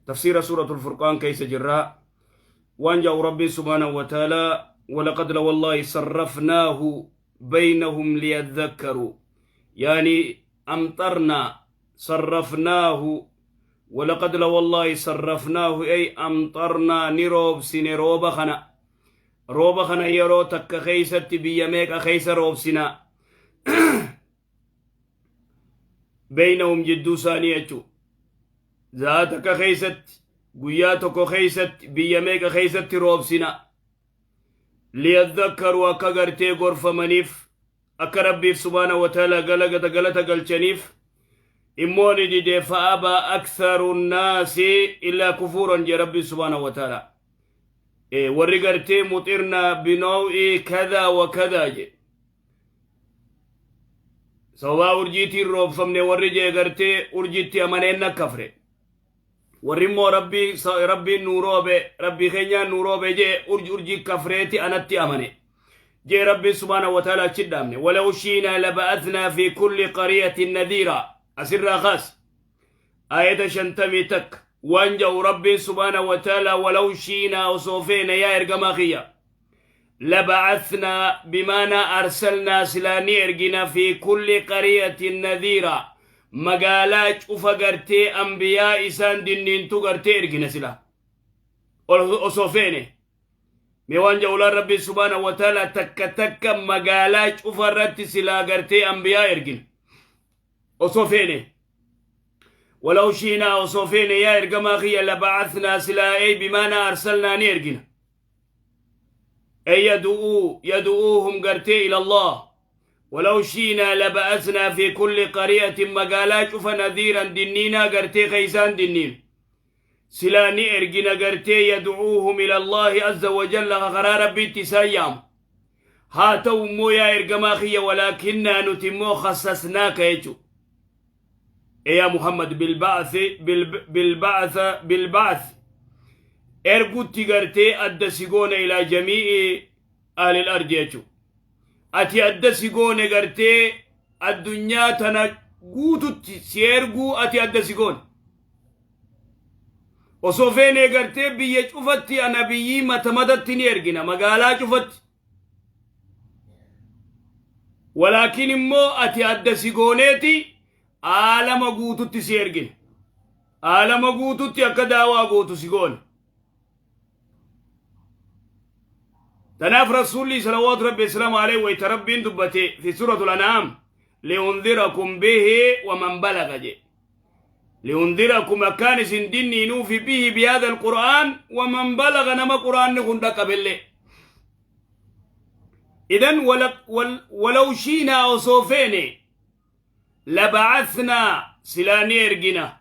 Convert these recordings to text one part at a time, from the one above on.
Tafsiira Suuratul Furqaan keessa jirra. Waan ja'u Rabbiin subhaanahu wa ta'aalaa walaqad lawallaahi sarrafnaahu baynahum liyadhakkaruu yaani amxarnaa sarrafnaahu walaqad lawallaahi sarrafnaahu ay amxarnaa ni roobsine rooba kana rooba kana yeroo takka keeysatti biyya meeqa keeysa roobsina beeynahum jidduu isaanii jechuu za'a takka keeysatti guyyaa tokko keeysatti biyya meeqa keeysatti roobsina liyadhakkaruu akka gartee gorfamaniif akka rabbiif subhaana wa ta'ala galata galata galchaniif immoo ni dide fa'abaa aktharu nnaasi illaa kufuuran jee rabbiin subhaana wa ta'ala warri gartee muxirna binoo'i kadaa wa kadaa jee sababaa urjiitiin roobfamne warri jee gartee urjiitti amaneen na kafre warri immoo rabbii rabbiin nuu roobe rabbii keenyaan nuu roobe jee urji urjii kafreeti anatti amane jee rabbiin subhaana wa ta'ala achi dhaamne walaw shiinaa laba'athnaa fi kulli qariyatin nadhiira asirraa kaas ayata 51 waan ja'u rabbiin subhaana wa ta'ala walaw shiinaa osoo feene yaa ergamaa kiyya لبعثنا بمعنى أرسلنا سلاني إرجنا في كل قرية نذيرا مقالا شوف قرتي أنبياء إسان دنين تو قرتي إرجنا سلا أصوفيني ميوان جولا ربي سبحانه وتعالى تك تك مقالا شوف رتي سلا قرتي أنبياء إرجنا أصوفيني ولو شينا أصوفيني يا إرجما خي لبعثنا سلا أي بمعنى أرسلنا نيرجنا أي يدعوهم قرتي إلى الله ولو شينا لبأسنا في كل قرية مقالا شوف نذيرا دنينا قرتي خيسان دنين سلاني إرجنا قرتي يدعوهم إلى الله عز وجل غرار بيتي سيام هاتوا مويا إرجماخية ولكننا نتمو خصصناك يجو يا محمد بالبعث بالبعث بالبعث ergutti gartee adda si goone ilaa jamii'i ahlil ardi jechu ati adda si goone gartee addunyaa tana guututti si erguu ati adda si goone osoo feenee gartee biyya cufatti anabiyyii mata matatti ni ergina magaalaa cufatti walaakin immoo ati adda si gooneeti aalama guututti si ergina aalama guututti akka daawaa gootu si goone tanaaf rasuulli salawaatu rabbi islaamu aleyhi wayta rabbiin dubbate fi suuratul an'aam liundirakum bihi waman balaga je liundirakum akkaan isin dinniinuufi bihi bihada alqur'aan waman balaga nama qur'aanni kun dhaqqabellee idan walaw shiinaa osoo feene لبعثنا سلاني إرجنا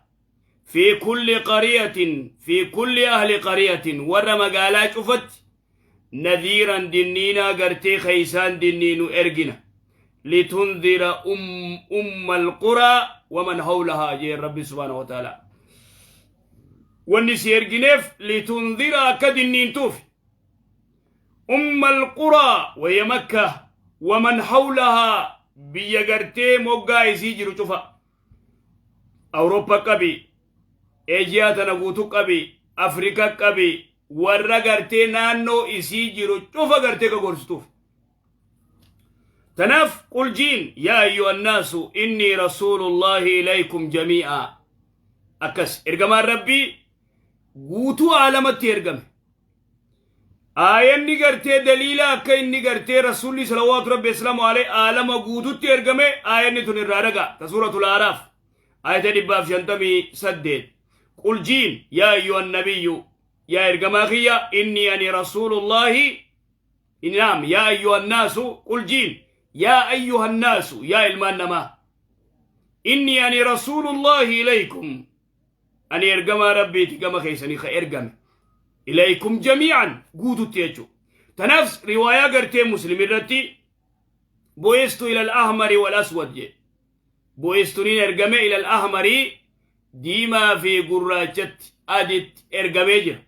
في كل قرية في كل أهل قرية ور مقالا شفت نذيرا دنينا قرتي خيسان دنين إرجنا لتنذر أم القرى ومن حولها جي ربي سبحانه وتعالى والنسي إرجنف لتنذر كدنين توف أم القرى وهي مكة ومن حولها biyya gartee moggaa isii jiru cufa awurooppaa qabi eejiyaa tana guutuu qabi afrika qabi warra gartee naannoo isii jiru cufa gartee ka gorsituuf tanaaf qul jiin yaa ayyuha annaasu innii rasuulullaahi ilaykum jamii'a akkas ergamaan rabbii guutuu aalamatti ergame Aayanni gartee daliila akka inni gartee rasuulli salawaatu rabbi islaamu alayhi aalama guututti ergame aayanni tun irraa dhaga ta suuratul aaraaf aayata 158 qul jiin yaa ayyuhan nabiyyu yaa ergamaa kiyya inni ani rasuulullaahi naam yaa ayyuhan naasu qul jiin yaa ayyuhan naasu yaa ilmaan namaa inni ani rasuulullaahi ilaykum ani ergamaa rabbiiti gama keessanii ka ergame ilaykum jamii'an guututti jechuu tanaaf riwaayaa gartee muslim irratti bu'istu ila al-ahmari wal aswad je bu'istuniin ergame ila al-ahmari diimaa fi gurraachatti aditti ergamee jira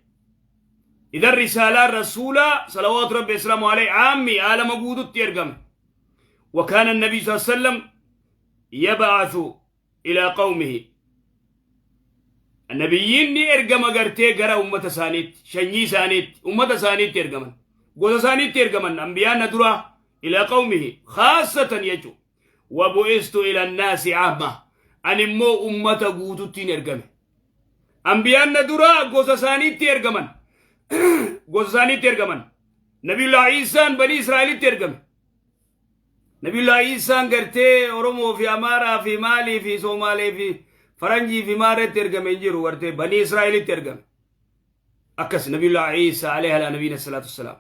idan risaalaan rasuulaa salawaatu rabbi islaamu alayhi aammi aalama guututti ergame وكان النبي صلى الله عليه وسلم يبعث إلى قومه. Nabiyyiin ni ergama gartee gara ummata isaaniitti, shanyii isaaniitti, ummata isaaniitti ergaman, gosa isaaniitti ergaman ambiyaan na duraa ilaa qawmihi khaasatan jechuudha. Wabu'istu ila naasi caamma, ani immoo ummata guututtiin ergame. Ambiyaan na duraa gosa isaaniitti ergaman. Gosa isaaniitti ergaman. Nabiyullah Iisaan banii Israa'elitti ergame. Nabiyullah Iisaan gartee Oromoo fi Amaaraa fi Maalii fi Soomaalee fi Faranjii fi Maarreetti ergame hin jiru, gartee banii Israa'elitti ergame. Akkas Nabiyullah Iisaa alayhi ala nabiyina salaatu wassalaam.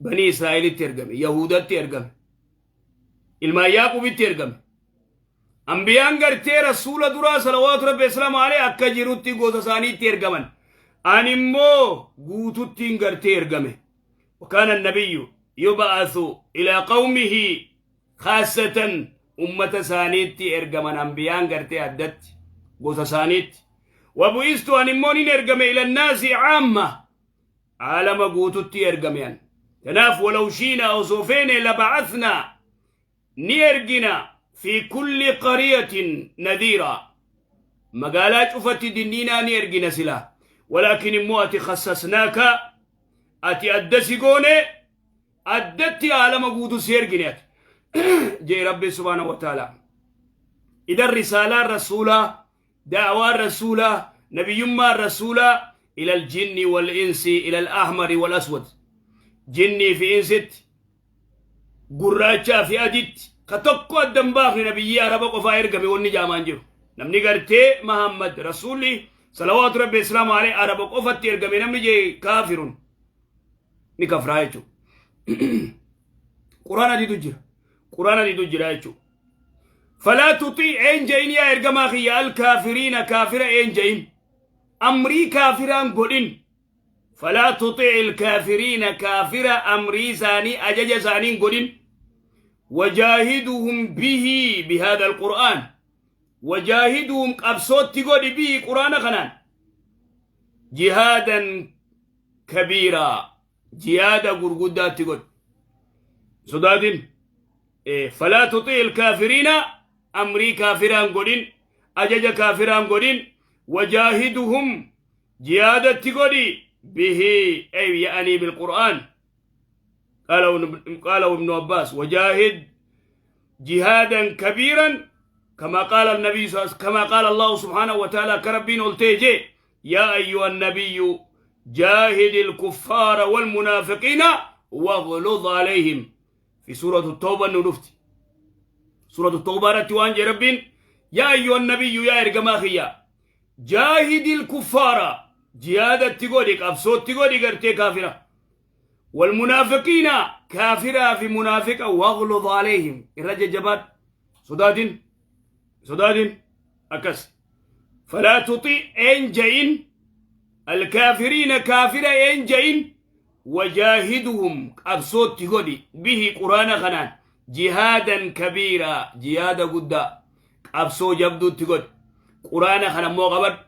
Banii Israa'elitti ergame, Yahudatti ergame. Ilmaan Yaaqubitti ergame. Ambiyaan gartee rasuula duraa salawaatu rabbi islaamu alayhi akka jirutti gosa isaaniitti ergaman. Ani immoo guututtiin gartee ergame. وكان النبي يبعث إلى قومه خاصة، أمة سانيتي إرجمن أنبيان قرتي أدت gosa isaaniitti. وبعثت ani immoo nin ergame إلى الناس عامة، عالم guututti ergame. Kanaaf ولو شئنا osoo feene لبعثنا ni ergina في كل قرية نذيرا، magaalaa cufatti dinniinaa ni ergina sila. ولكن immoo ati خصصناك، ati adda si goone, addatti aalama guutu si ergine ati jee Rabbi subhaanahu wa ta'ala. Idan risaalaan rasuulaa, da'waan rasuulaa, nabiyyummaan rasuulaa إلى الجن والإنس، إلى الأحمر والأسود، jinnii fi insitti, gurraachaa fi aditti, ka tokko addan baafne. Nabiyyi Araba qofaa ergame wanni jaamaan jiru. Namni gartee Mahammad rasuulli salawaatu rabbi islaamu alayhi Araba qofatti ergame namni jee kaafirun, ni kafraa jechuudha. Quraan adiitu jira. Quraan adiitu jira jechuudha. فلا تطع een je'in yaa ergamaa kiyya الكافرين kaafira een je'in, amrii kaafiraan godhin. فلا تطع الكافرين kaafira amrii isaanii, ajaja isaaniin godhin. وجاهدهم به، بهذا القرآن، وجاهدهم qabsootti godhi به quraana kanaan جهادا كبيرا، jihaada gurguddaatti godhi sodaatin. فلا تطع الكافرين amrii kaafiraan godhin, ajaja kaafiraan godhin. وجاهدهم jihaadatti godhi به، أي يعني بالقرآن. قاله ابن عباس: وجاهد جهادا كبيرا، كما قال النبي كما قال الله سبحانه وتعالى كربين التيجي: يا أيها النبي جاهد الكفار والمنافقين واغلظ عليهم، في سورة التوبة نرفت سورة التوبة رتوان ربين: يا أيها النبي يا إرجما خيا جاهد الكفار jihaadatti godhi, qabsootti godhi gartee kaafira والمنافقين kaafiraa fi munaafiqa واغلظ عليهم irra jajjabaadhu, sodaatin, sodaatin. Akkas فلا تطع een je'in الكافرين kaafira een je'in. وجاهدهم qabsootti godhi به quraana kanaan جهادا كبيرا، jihaada guddaa, qabsoo jabduutti godhi. Quraana kana immoo qabadhu.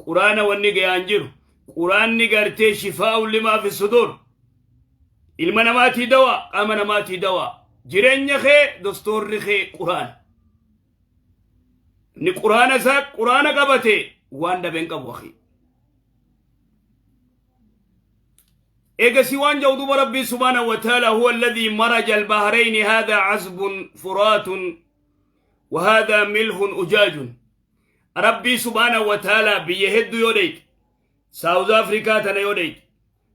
Quraana wanni gayaan jiru, quraanni gartee شفاء لما في الصدور, ilma namaatii dawa, qaama namaatii dawa, jireenya kee dostoorri kee quraana. Inni quraana isaa quraana qabate waan dhabeen qabu. Akhi, eegasi waan jedhu duba Rabbii subhaanahu wa ta'ala: هو الذي مرج البحرين هذا عذب فرات وهذا ملح أجاج. Rabbii subhaanahu wa ta'ala biyya hedduu yoo dheyte, South Africa tana yoo dheyte,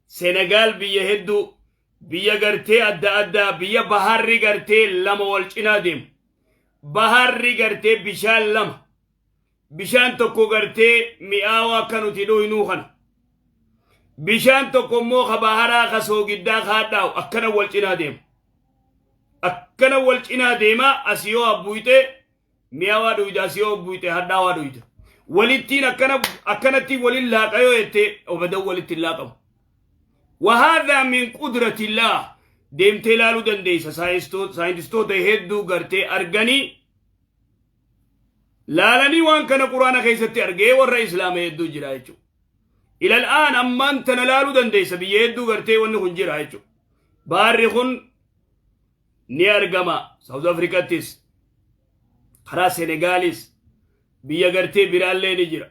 Senegaal, biyya hedduu, biyya gartee adda addaa, biyya baharri gartee lama wal cinaa deemu, baharri gartee bishaan lama, bishaan tokko gartee mi'aawaa akka nuti dhuynuu kana, bishaan tokko immoo ka baharaa ka soogiddaa ka hadhaa'u, akkana wal cinaa deema, akkana wal cinaa deema. Asii yoo abbuyte mi'aawaa dhuyda, asii yoo abbuyte hadhaawaa dhuyda. Walittiin akkana akkanatti walin laaqa yoo jette, obadan walitti hin laaqamu. وهذا من قدرة الله. Deemtee ilaaluu dandeessa. Saayintistoota hedduu gartee arganii laalanii waan kana quraana keessatti argee warra islaama hedduu jira jechuudha. إلى الآن ammaan tana laaluu dandeessa, biyya hedduu gartee wanni kun jira jechuudha. Baarri kun ni argama South Africattis, karaa Senegaalis, biyya gartee biraallee ni jira.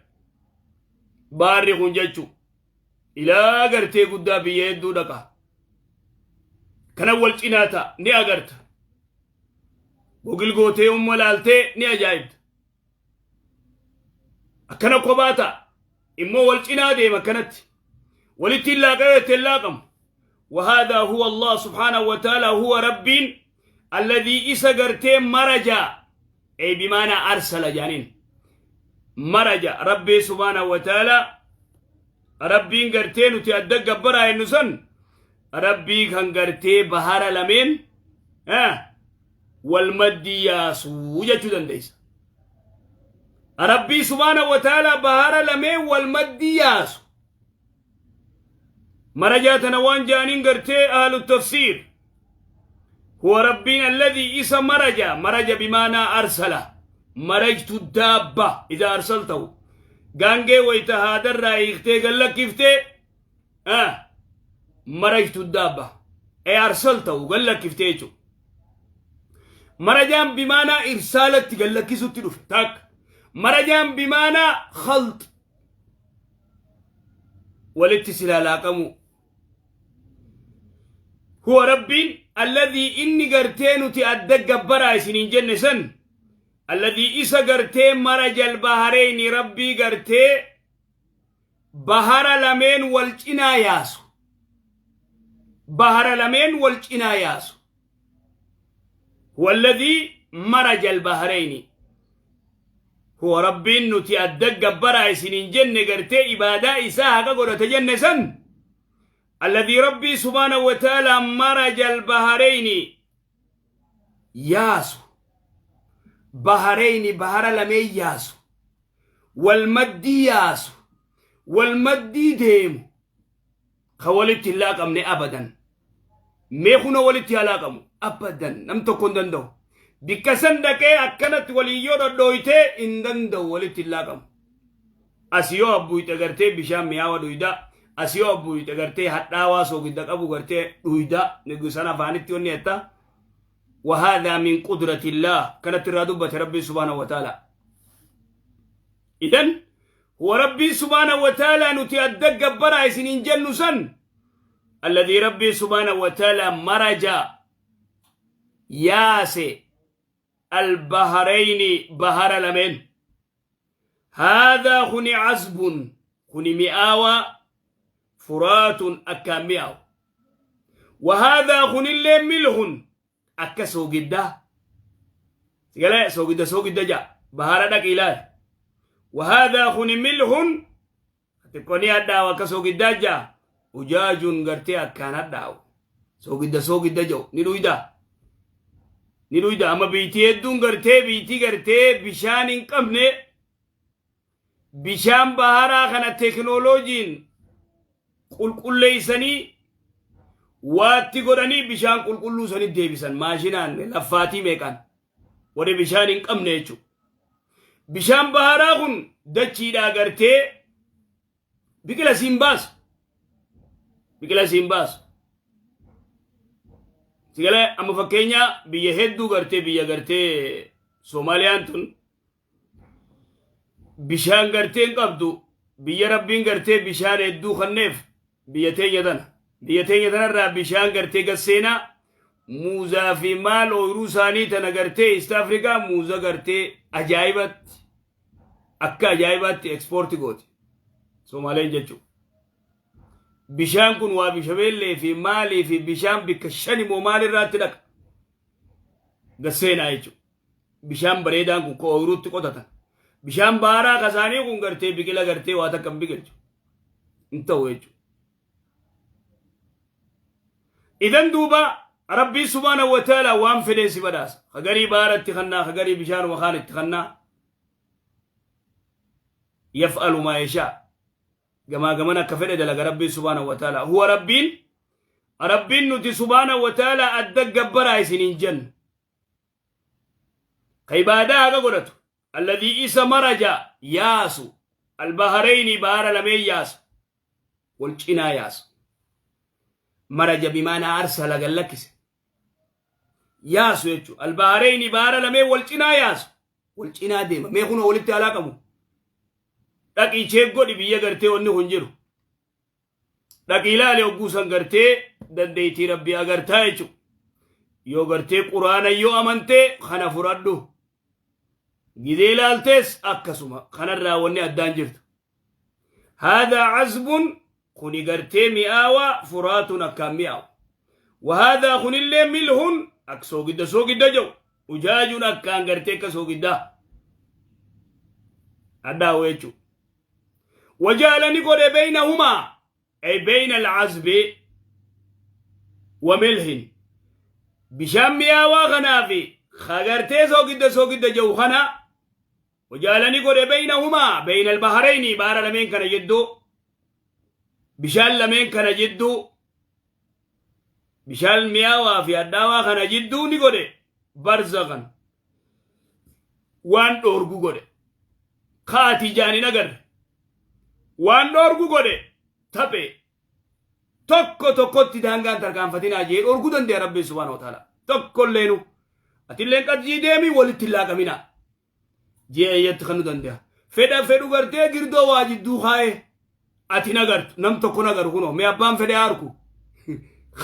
Baarri kun jechu ilaa gartee guddaa biyya hedduu dhaqa. Kana wal cinaa ta'a ni agarta. Google gootee umma laaltee ni ajaa'ibta. Akkana kophaa ta'a. Immoo wal cinaa deema akkanatti. Walitti hin laaqamee itti hin laaqamu. وهذا هو الله سبحانه وتعالى هو ربين الذي إسا قرتي مرجا أي بمعنى أرسل جانين مرج ربي سبحانه وتعالى ربين قرتي نتي أدق برا إنسان ربي كان قرتي بهار لمن ها والمد ياسو جتو دنديس ربي سبحانه وتعالى بهار لمن والمد ياسو مرجا تنوان جانين قرتي أهل التفسير هو ربنا الذي إسا مرجا مرج بمعنى أرسل مرجت الدابة إذا أرسلته غانجي ويتهادر رايختي قال لك كيفتي مرجت الدابة أي أرسلته قال لك كيفتيتو مرجان بمعنى إرسالة قال لك كيسو تاك مرجان بمعنى خلط ولتسلا هو ربي الذي إني قرتين تأدق برا سنين جنة سن الذي إسا قرتين مرج البحرين ربي قرتي بحر لمن والجنا ياسو بحر لمن والجنا ياسو هو الذي مرج البحرين هو ربي نتي أدق برا سنين جنة قرتي إبادة إساها قرأت جنة سن الذي ربي سبحانه وتعالى مرج البحرين ياسو بحرين بحر لمي ياسو والمد ياسو والمد ديم خولت الله أبدا ميخونا ولت الله أبدا نم تكون دندو بكسن دكي أكنت وليو دويته إن دندو ولت الله أسيو أبو يتغرتي بشام مياوا دويدا أسيو أبو يتغرتي حتى واسو قدك أبو غرتي دويدا نقصنا فانتي ونيتا وهذا من قدرة الله كانت الرادوبة ربي سبحانه وتعالى. إذن هو ربي سبحانه وتعالى نتي أدق برا سنين جنسا الذي ربي سبحانه وتعالى مرج ياسي البحرين بحر لمن هذا خني عزب خني مئاوى فرات أكامئو وهذا خني اللي ملح أكا سوقدا سيقال سوقدا سوقدا جا بحر دك إله وهذا خني ملح تكوني أداو أكا سوقدا جا وجاج غرتي أكان أداو سوقدا سوقدا جو نلويدا نلويدا أما بيتي يدون غرتي بيتي غرتي بشان انقمني بشان بهارا خنا تكنولوجين قل قل ليسني waatti godhanii bishaan qulqulluu sanitti deebisan maashinaan laffaatii meeqaan warri bishaan hin qabne jechuudha. Bishaan baharaa kun dachiidhaa gartee biqila siin baasu. Biqila siin baasu. Sigalee amma fakkeenya biyya hedduu gartee biyya gartee Soomaaliyaan tun bishaan gartee hin qabdu biyya rabbiin gartee bishaan hedduu kanneef biyya teenya tana. Biyya teenya tanarraa bishaan gartee gasseenaa muuzaa fi maal ooyiruu isaanii tana gartee East Africa muuza gartee ajaa'ibatti akka ajaa'ibaatti ekspoorti gooti Soomaleen jechuudha. Bishaan kun waa bishabeellee fi maalii fi bishaan bikka shan immoo maalirraatti dhaqa gasseenaa jechuudha. Bishaan bareedaan kun ka ooyiruutti qotatan. Bishaan baaraa kasaanii kun gartee biqila gartee waa takka hin biqilchu. Hin ta'u jechuudha. إذن دوبا ربي سبحانه وتعالى وان فدين سبداس خغري بارت تخنا خغري بشان وخان تخنا يفعل ما يشاء كما كما كفر دلق ربي سبحانه وتعالى هو ربين ربي نتي سبحانه وتعالى أدق برا سنين جن قيبادا قولته الذي إسا مرج ياسو البحرين بار لمن ياس والجنا ياس مرج بمعنى أرسل قال لك ياسو يجو البحرين بار لمن والجنا ياسو والجنا ديما ما يكونوا ولدت علاقه Dhaqii check godhi biyya gartee wanni kun jiru. Dhaqii ilaali hogguu san gartee dandeettii Rabbii agartaa jechuudha. Yoo gartee Quraana yoo amantee kana fudhadhu. Gizee ilaaltees akkasuma kanarraa wanni addaan jirtu. Haadhaa azbun kuni gartee mi'aawaa furaatun akkaan mi'aawu. Wahaadhaa kunillee milhun akka soogidda soogidda jedhu ujaajun akkaan gartee akka soogiddaa. Addaa'u jechuudha. Wajaala ni godhe beeynahumaa ay beeyna alcazbi wa milhin bishaan mi'aawaa kanaa fi kagartee soogidda soogidda jedhu kana wajaala ni godhe beeynahumaa beeyna albaharayni baara lameen kana jidduu bishaan lameen kana jidduu bishaan mi'aawaa fi hadhaawaa kana jidduu ni godhe barzakan waan dhoorgu godhe kaati ijaan hin agarre waan dhoorgu godhe taphe tokko tokkotti daangaan tarkaanfatinaa jee dhoorguu danda'a Rabbiin subhaanahu wa ta'ala tokkolleenu atilleen qadjii deemii walitti hin laaqaminaa jee eeyyatti kan nu danda'a fedha fedhu gartee girdoo waa jidduu kaa'ee ati hin agartu nam tokko hin agaru kunoo mee abbaan fedhe harku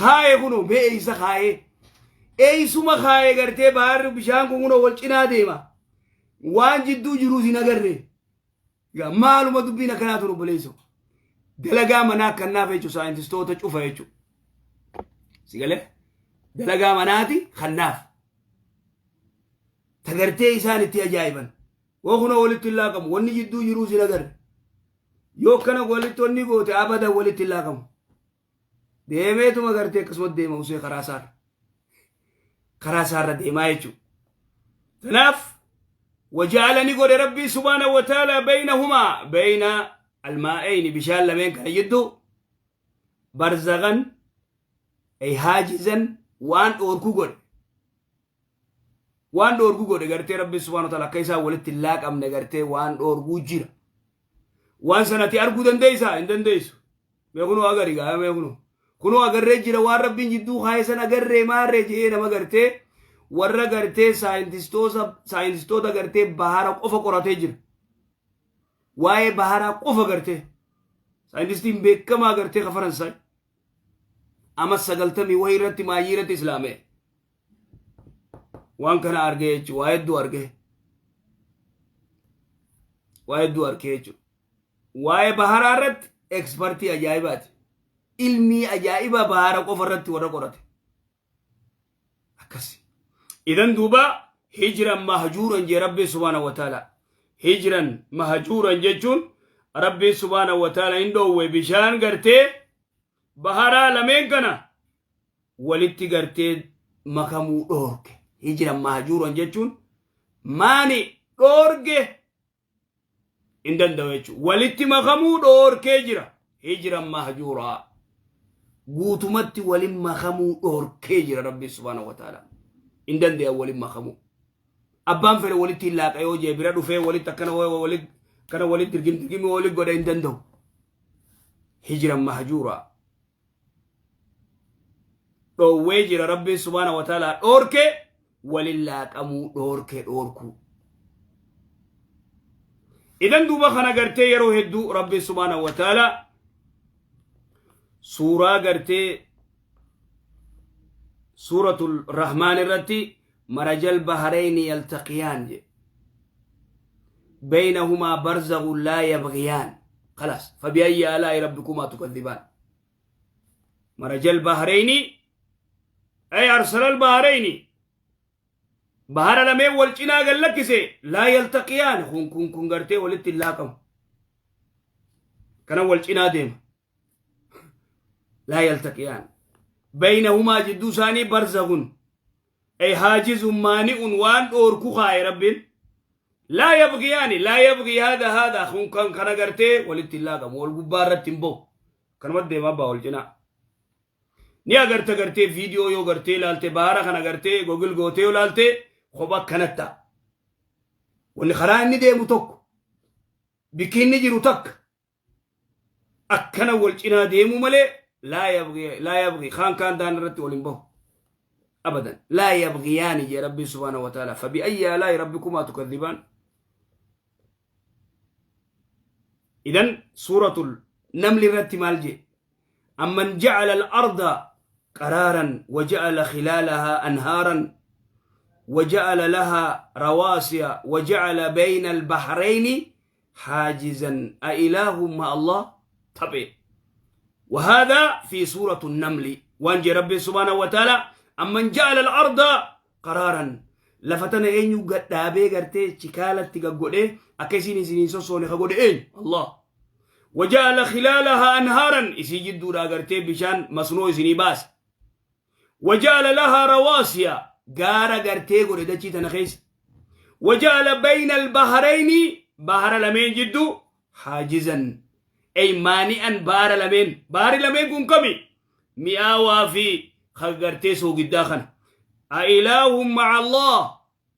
kaa'ee kunoo mee eeysa kaa'ee eeysuma kaa'ee gartee baharri bishaan kun kunoo wal cinaa deema waan jidduu jiruus hin agarre Egaa maaluma dubbiin akkanaa tun obboleessoo dalagaa manaa akkannaaf jechuun saayintistoota cufa jechuudha si galee dalagaa manaati kannaaf tagartee isaan itti ajaa'iban woo kunoo walitti hin laaqamu wanni jidduu jiruus hin agarre yoo akkana walitti wanni goote abadan walitti hin laaqamu deemeetuma gartee akkasuma deema usee karaa isaarra karaa isaarra deemaa jechuudha kanaaf waja'ala ni godhe Rabbii subhaanahu wa ta'ala baynahumaa bayna almaa'ayni bishaan lameen kana jidduu barzakan ay haajizan waan dhoorku godhe waan dhoorgu godhe gartee Rabbi subhaanahu wa ta'ala akka isaan walitti hin laaqamne gartee waan dhoorguu jira. Waan sanati arguu dandeessaa? Hin dandeessu. Mee kunoo agari gaa mee kunoo. Kunoo agarree jira waan Rabbiin jidduu kaa'e san agarree maarree jedhee nama gartee warra gartee saayintistoota gartee bahara qofa qoratee jira. Waa'ee baharaa qofa gartee saayintistiin beekamaa gartee ka Faransaay ama 90 wayii irratti maayyii irratti islaamee. Waan kana argee jechuudha. Waa hedduu argee. Waa hedduu argee jechuudha. Waa'ee baharaa irratti ekspertii ajaa'ibaati. Ilmii ajaa'ibaa bahara qofa irratti warra qorate. Akkasi. Idan duuba hijiran mahjuuran jee Rabbi subhaanahu wa ta'ala. Hijiran mahjuuran jechuun Rabbi subhaanahu wa ta'ala hin dhoowwe bishaan gartee baharaa lameen kana walitti gartee makamuu dhoorge. Hijiran mahjuuran jechuun maani dhoorge hin danda'u jechuudha. Walitti makamuu dhoorkee jira. Hijiran mahjuuraa. Guutumatti walin makamuu dhoorkee jira Rabbi subhaanahu wa ta'ala. Hin danda'an walin makamuu. Abbaan fedhe walitti hin laaqa yoo jee bira dhufee walitti akkana walitti akkana walitti dirgim dirgimi walitti godhe hin danda'u. Hijiran mahjuuraa. Dhoowwee jira Rabbiin subhaana wa ta'ala dhoorke walin laaqamuu dhoorke dhoorkuu. Idan duuba kana gartee yeroo hedduu Rabbiin subhaana wa ta'ala suuraa gartee suuratul Rahmaan irratti marajal baharayni yaltaqiyaan jedhe. بينهما برزغ لا يبغيان خلاص فبأي آلاء ربكما تكذبان مرج البحرين أي أرسل البحرين بحر لمن والجنا قال لك لا يلتقيان خون كون كون غرتي ولت اللاقم كان والجنا ديم لا يلتقيان بينهما جدو ثاني برزغ أي حاجز مانع وان أوركو خاي رب لا يبغيان لا يبغي هذا هذا خون كان كان غرتي ولت اللاقم والغبار تنبو كان ودي ما باول جنا ni agarta gartee viidiyoo yoo gartee ilaalte bahara kana gartee Google gootee yoo ilaalte kopha akkanatta. Wanni karaa inni deemu tokko bikki inni jiru takka akkana wal cinaa deemu malee laa yabgii laa yabgii kaan kaan daan irratti wal hin bahu. Abadan laa yabgiyaani jee Rabbiin subhaanahu wa ta'ala fabi'ayyi alaa'i rabbikumaa tukadhibaan. Idan suuratul namli irratti maal jee? Amman ja'ala al-arda qaraaran wa ja'ala khilaalahaa anhaaran wa ja'ala lahaa rawaasiya wa ja'ala bayna al-bahrayni haajizan a ilaahun ma Allah taphee. وهذا في سورة النمل وانجي ربي سبحانه وتعالى أمن جعل الأرض قرارا lafa tana eenyu gadhaabee gartee chikaalatti gaggodhee akka isiin isiniin sossoone ka godhe eenyu Allah waja'ala khilaalahaa anhaaran isii jidduudhaa gartee bishaan masnoo isinii baase waja'ala lahaa rawaasiya gaara gartee godhe dachii tana keessa waja'ala bayna albaharayni bahara lameen jidduu haajizan ay maani'an baara lameen baari lameen kun kami mi'aawaa fi kan gartee soogiddaa kana a ilaahun ma'a Allah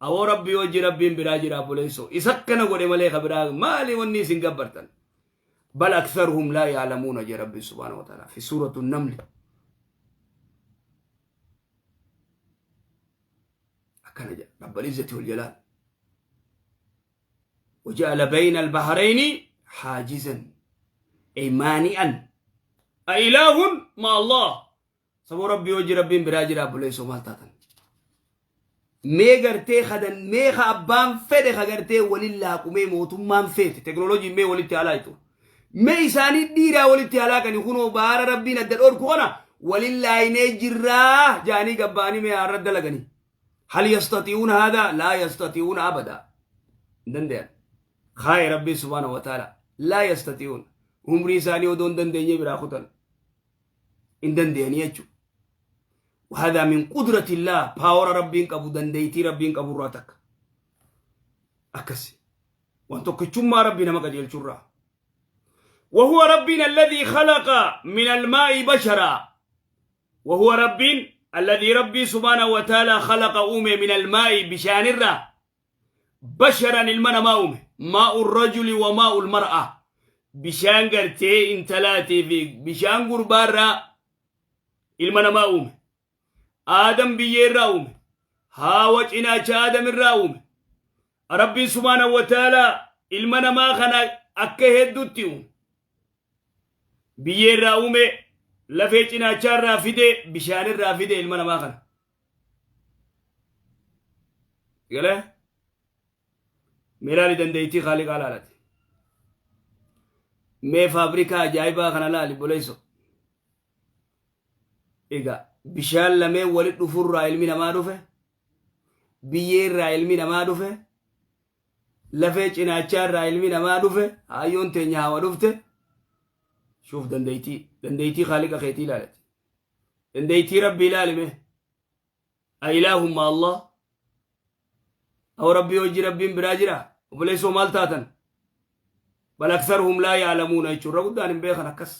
awoo rabbii wajji rabbiin biraa jira obboleessoo isa akkana godhe malee ka biraa maali wanni isin gabbartan bal aktharuhum laa ya'lamuuna jee rabbi subhaanahu wa ta'ala fi suuratu namli akkana jedha rabbal izzati wal jalaal وجعل بين البحرين حاجزا أي مانئا أإله مع الله saboo rabbii hojii rabbiin biraa jira obboleessoo maal taatan mee gartee kadan mee ka abbaan fedhe ka gartee walin laaqumee mootummaan feete teknooloojiin mee walitti halaaytu mee isaanii dhiiraa walitti halaaqani kunoo baara rabbiin adda dhorku kana walin laaynee jirraa jaanii gabbaanii mee har'a dalaganii hal yastati'uuna haadaa laa yastati'uuna abadaa hin dandayan kaaye rabbiin subhaanahu wa ta'ala laa yastati'uun umrii isaanii odoo hin dandeenye biraa kutan hin dandayanii jechuudha. وهذا من قدرة الله باور ربين قبو دنديتي ربين قبو راتك أكسي وان tokkichummaa rabbii nama qajeelchurraa وهو ربنا الذي خلق من الماء بشرا وهو رب الذي ربي سبحانه وتعالى خلق أومي من الماء بشان الرا بشرا المنا ما أومي ماء الرجل وماء المرأة bishaan gartee intalaatii fi bishaan gurbaarraa ilma namaa uume. Aadam biyyeerraa uume. Haawa cinaacha Aadam irraa uume. Rabbiin subhaanahu wa ta'aalaa ilma namaa kana akka hedduutti uume. Biyyeerraa uume, lafee cinaachaarraa fide, bishaanirraa fide ilma namaa kana. Galee? Mee laali dandeettii Khaaliqaa laalati. Mee faabrikaa ajaa'ibaa kana laali boleesso. Egaa bishaan lameen walitti dhufurraa ilmi namaa dhufe, biyyee irraa ilmi namaa dhufe, lafee cinaachaa irraa ilmi namaa dhufe, haayyoon teenya hawa dhufte. Shuuf dandeettii dandeettii Khaaliqa keetii ilaalati. Dandeettii Rabbii ilaali mee. A ilaahun ma Allah? Aw Rabbii hojii Rabbiin biraa jira? Obboleessoo maal taatan? Bal aktharuhum laa ya'lamuuna jechuun irra guddaan hin beekan akkas.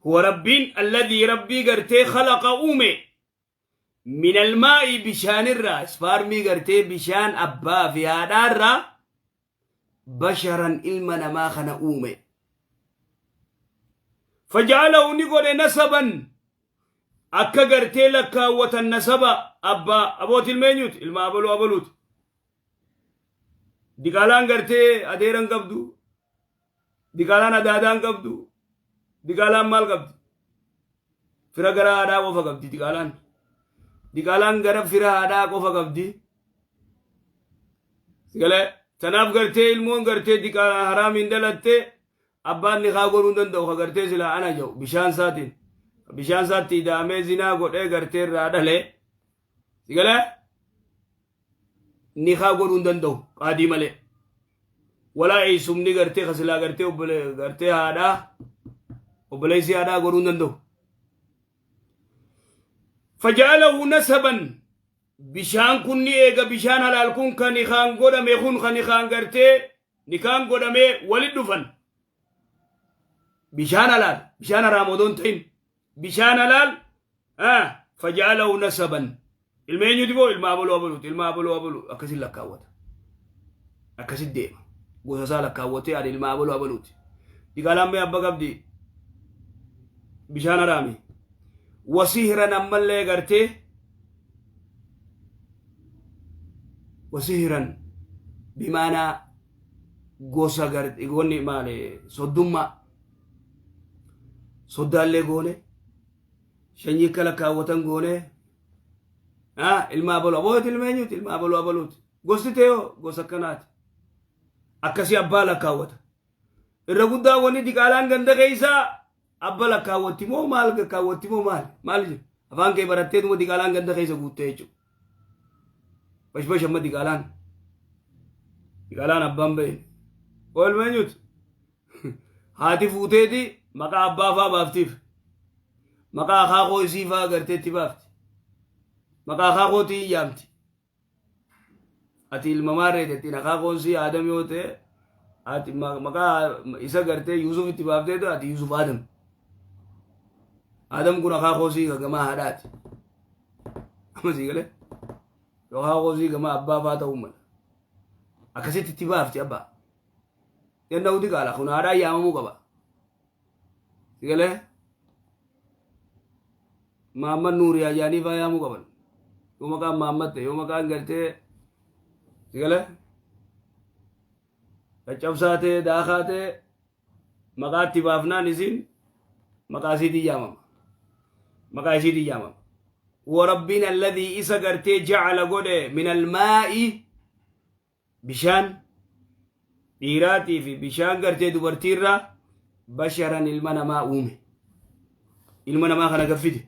Huwa Rabbiin alladhii Rabbii gartee khalaqa uume min almaa'i bishaanirraa ispaarmii gartee bishaan abbaa fi haadhaarraa basharan ilma namaa kana uume. Faja'alahu ni godhe nasaban akka gartee lakkaawwatan nasaba abbaa abooti ilma eenyuuti ilma abaluu abaluuti diqaalaan gartee adeeran qabdu diqaalaan adaadaan qabdu diqaalaan maal qabdi fira gara haadhaa qofa qabdi diqaalaan diqaalaan gara fira haadhaa qofa qabdi galee tanaaf gartee ilmoon gartee diqaalaa haraamiin dhalatte Abbaan nikaa godhuu hin danda'u ka gartee silaa ana jedhu bishaan isaatiin bishaan isaatti ida'amee zinaa godhee gartee irraa dhalee si galee nikaa godhuu hin danda'u qaadii malee walaa eessumni gartee ka silaa gartee obbole gartee haadhaa obboleessi haadhaa godhuu hin danda'u. Faja'alahu nasaban bishaan kun ni eega bishaan halaal kun kan nikaan godhame kun kan nikaan gartee nikaan godhamee walit dhufan bishaan halaal bishaan haraam odoo hin ta'in bishaan halaal faja'alahu nasaban ilma eenyuti boo ilma abaluu abaluuti ilma abaluu abaluu akkasin lakkaawwata akkasit deema gosa isaa lakkaawwatee ani ilma abaluu abaluuti diqaalaan mee abba qabdi bishaan haraami wasihran ammallee gartee wasihran bimaanaa Gosa garte wanni maali soddummaa soddaallee goone shanyii akka lakkaawwatan goone ilma abaluu abooti ilma eenyuti ilma abaluu abaluuti gosti teeyoo gosa akkanaati akkasii abbaa lakkaawwata irra guddaa wanni diqaalaan ganda keessaa abba lakkaawwatti moo maal lakkaawwatti moo maal maal jedhu afaan kee baratteetuma diqaalaan ganda keessa guuttee jechuudha. Bashbash amma diqaalaan diqaalaan abbaan ba'e oolma eenyuti haati fuuteeti maqaa abbaa faa baaftiif maqaa akaakoo isii faa garteetti baafti maqaa akaakootii yaamti ati ilma maarree jettiin akaakoon sii Aadam yoo ta'e ati maqaa isa gartee Yuusuf itti baafteetu ati Yuusuf Aadam Aadam kun akaakoo sii gamaa haadhaati amma sii galee yoo akaakoo sii gamaa abbaa faa ta'uu mala akkasitti itti baafti abbaa danda'u diqaala kun haadhaan yaamamuu qaba si galee Mahammad Nuuri Ayyaanii faa yaamuu qaban. Yoo maqaan Mahammad ta'e yoo maqaan gartee si galee caccabsaa ta'e daakaa ta'e maqaa itti baafnaan isiin maqaa isiitiin yaamama. Maqaa isiitiin yaamama. Warabbiin alladhii isa gartee jacala godhe min almaa'i bishaan dhiiraatii fi bishaan gartee dubartiirraa basharan ilma namaa uume. Ilma namaa kana gaffide.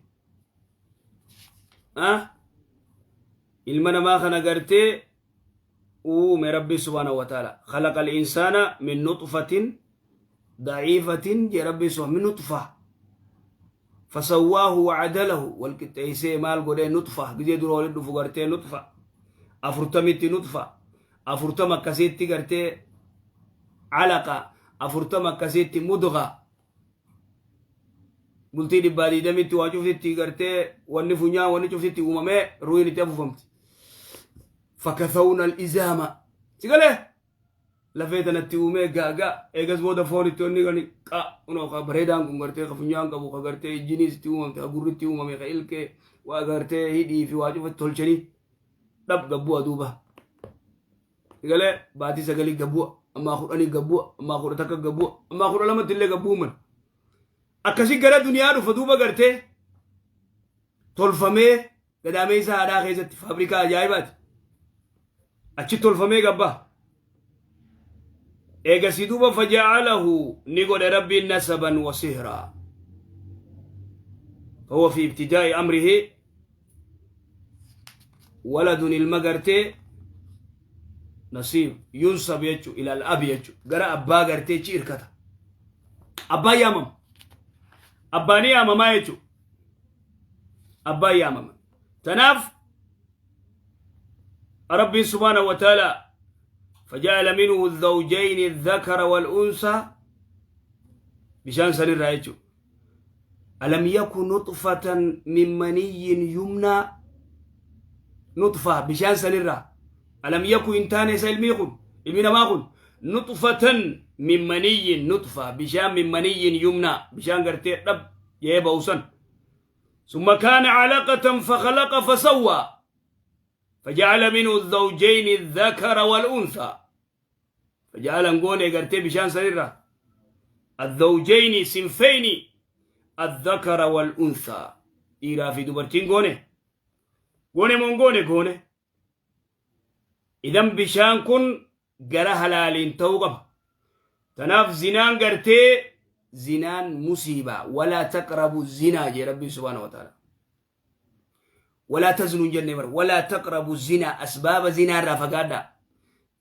Ilma namaa kana gartee uume Rabbi subhaanahu wa ta'ala. Khalaqa al-insaana min nuxfatin daciifatin jee Rabbi subhaanahu min nuxfa. Fasawwaahu wacadalahu wal qixxeessee maal godhee nuxfa gizee dura walitti dhufu gartee nuxfa afurtamitti nuxfa afurtama akkasiitti gartee calaqa afurtama akkasiitti mudga bultii dhibbaa diidamitti waa cuftitti gartee wanni funyaan wanni cuftitti uumamee ruuyin itti afuufamti fakasawna al-izaama si galee lafee tanatti uumee gaagaa eegas booda foon itti onni gani qa unoo ka bareedaan kun gartee ka funyaan qabu ka gartee ijjiniis itti uumamte ka gurri itti uumame ka ilkee waa gartee hidhii fi waa cufa tolchanii dhab gabbu'a duuba galee baatii sagalii gabbu'a ammaa kudhanii gabbu'a ammaa kudha takka gabbu'a ammaa kudha lamatti illee gabbuu mala akkasii gara duniyaa dhufa duuba gartee tolfamee gadaameessa haadhaa keessatti faabrikaa ajaa'ibaati. Achi tolfamee gabbaa. Eegasii duuba faja'alahu ni godhe Rabbiin nasaban wa sihraa. Fahuwa fi ibtidaa'i amrihi waladun ilma gartee nasiib yunsab jechu ilal abi jechu gara abbaa gartee chi irkata. Abbaan yaamama. Abbaanii yaamamaa jechu. Abbaan yaamama. Tanaaf Rabbiin subhaanahu wa ta'ala فجعل منه الزوجين الذكر والأنثى bishaan sanirraa jechuudha. ألم يك نطفة من مني يمنى نطفة bishaan sanirraa ألم يك hin taane isa ilmii kun ilmi namaa kun نطفة من مني نطفة bishaan من مني يمنى bishaan gartee dhab jee ba'usan ثم كان علقة فخلق فسوى فجعل منه الزوجين الذكر والأنثى فجعل نقول gartee bishaan sanirraa الزوجين صنفين الذكر والأنثى dhiiraa fi dubartiin goone goone moon goone goone idan bishaan kun gara halaaliin ta'uu qaba. Tanaaf zinaan gartee zinaan musiibaa ولا تقربوا الزنا jee Rabbiin subhaana wa ta'ala. ولا تزنوا jennee bara ولا تقربوا الزنا asbaaba zinaa irraa fagaadhaa.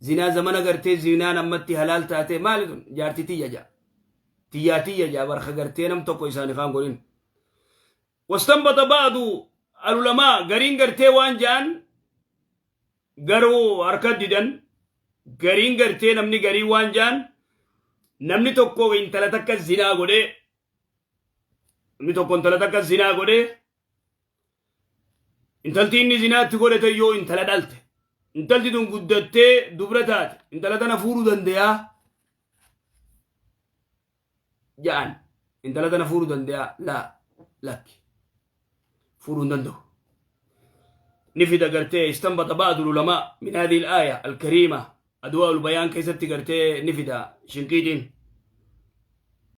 Zinaa zamana gartee zinaan ammatti halaal taatee maali tun jaartii tiyya jaa. Tiyyaa tiyya jaa barka gartee nam tokko isaanii kaan godhin. واستنبط بعض العلماء gariin gartee waan ja'an garuu harka didan gariin gartee namni garii waan ja'an namni tokko intala takka zinaa godhee namni tokko intala takka zinaa godhee intalti inni zinaatti godhate yoo intala dhalte intalti tun guddattee dubra taate intala tana fuudhuu dandayaa ja'an intala tana fuudhuu dandayaa laa lakki fuudhuu hin danda'u. Ni fida gartee استنبط بعض العلماء من هذه الآية الكريمة. Adwaa ul Bayaan keessatti gartee ni fida Shinqiixiin.